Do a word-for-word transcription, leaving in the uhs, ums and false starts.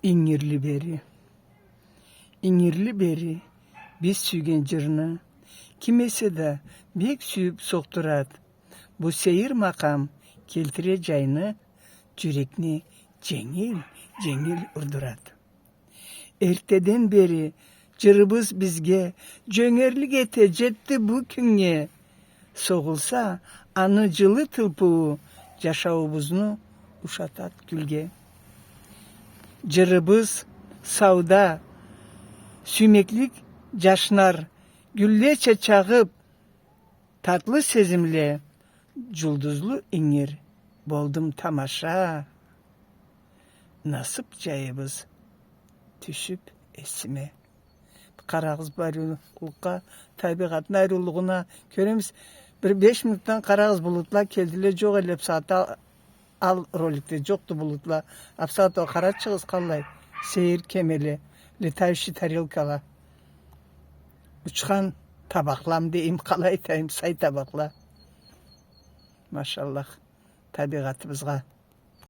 Ингирли бери. Ингирли бери биз сюйген джырны ким эсе да бек сюйюб сокъдурад. Бу сейир макъам келтире джайны, джюрекни дженгил-дженгил урдурад. Эртеден бери джырыбыз бизге джёнгерлик эте джетди бу кюннге. Согъулса, аны джылы тылпыуу джашауубузну ушатад гюлге. Джырыбыз сауда, сюймеклик джашнар, гюллеча чагъыб, татлы сезимле, джулдузлу ингир болдум тамаша. Насыб джайыбыз тюшюб эсиме. Къарагъыз бу ариулукъгъа, табигъатны ариулугъуна. Кёремиз, бир беш минутдан къарагъыз, булутла келдиле, джокъ элле бусагъатда ал роликде джокъду булутла. А бусагъатда къарачыгъыз къаллай сейир кемеле, летающий тарелкала. Учхан табакъламы дейим, къалай айтайым, сай табакъла. Машаллах, табигъатыбызгъа.